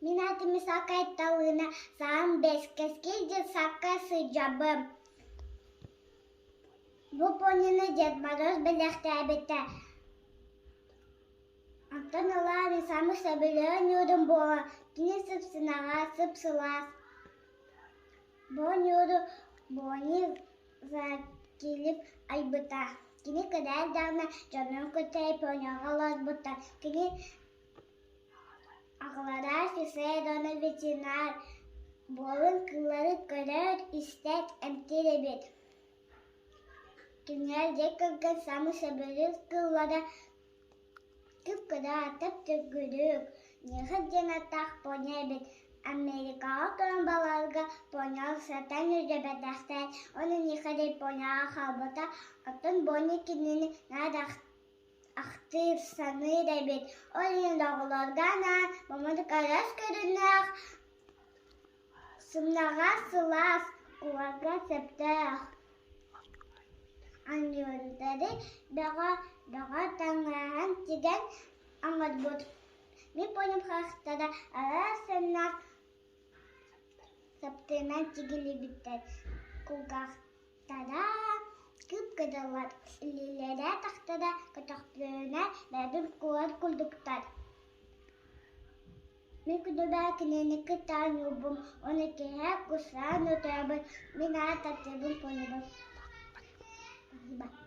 Мин аатым Исаак Айталыына, саам бэскэскэй детсадка сылдьабын. Бу понины Дед Мороз бэлэхтээбитэ. Онтон ыла мин саамай сөбүлээн ньуурум буолан, кини сып-сынаҕа, сып-сылаас. Бу ньууру Бони Закилев айбыта. Кини кыра эрдэҕинэ дьонун кытта Японияҕа олорбуттар. Кини Аҕалара офицер уонна ветеринар буолан кыыллары көрөр-истэр, эмтиир эбит. Кинилэр дьиэ кэргэн саамай сөбүлүүр кыыллара кып-кыра, төп-төгүрүк, ньыгыл диэн ааттаах пони эбит. Америкаҕа туран баларга поняҕа сатаан үрдээбэтэхтэр, ону Нихарей поняҕа хаалбыта, оттон Бонни кинини наар ахтыыр, саныыр эбит. Ол иһин оҕолорго анаан мамонт араас көрүҥнээх, сымнаҕас, сылаас, куорга сөптөөх. Анньыырдары бөҕө бөҕө таҥаһын тигэн оҥорбут. Мин поньум харахтара араас сымнаах саптыынан тигиллибиттэр. Кулгаах Тара кып-кыдаллар, илиилэрэ тахтара көтөхтөрүнэ бэйэбин куолар курдуктар. Мин күнүбэр кинини кытта оонньуубун, уонна киэһэ кусаан утуйабын, мин аат таптыыбын понубун. Спасибо.